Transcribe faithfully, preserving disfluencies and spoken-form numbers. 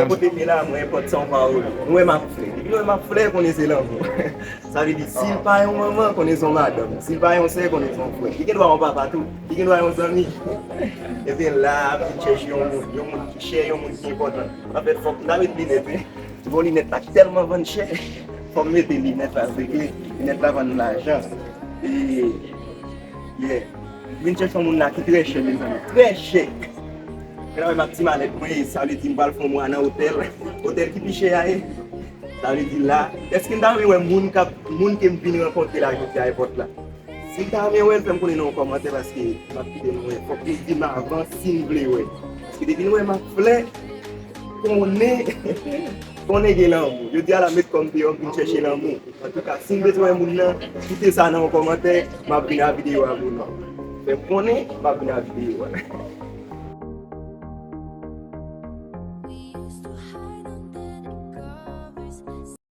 Kote m ye la, mwen enpòt sa w pa ou. Mwen m ap flè. Depi mwen m ap flè, konnen se lanmou. Sa vle di, si l pa yon manman, konnen se yon madanm. Si l pa yon sè, konnen se yon frè. Li gen dwa yon papa tou. Li gen dwa yon zanmi. Epi la, m vin chèche yon moun, yon moun ki chè, yon moun ki enpòtan. Anfèt, fòk m ta met linèt, wi. Bon, linèt la tèlman vann chè, fò m mete linèt la, se ke linèt la vann lajan. E, yeah. Vin chèche yon moun la ki trè chè, mezanmi. Trè chè. Mwen la, m ap ti malèt mwen, sa vle di m pral fè yon mwa nan otèl. Otèl ki pi chè a ye. Sa vle di la, èske m ta renmen wè moun k ap, moun ke m vin rankontre la jodi a, enpòt la? Si m ta renmen wè l, fè m konnen nan yon kòmantè, paske m ap kite l mwen. Fòk nou di m avan si n vle wè. Paske depi n wè m ap flè, konnen, konnen gen lanmou. Jodi a la, met kò m deyò, m vin chèche lanmou. Antouka, si n bezwen wè moun nan, kite sa nan yon kòmantè, m ap vin a videyo a pou nou. Fè m konnen, m ap vin a videyo a.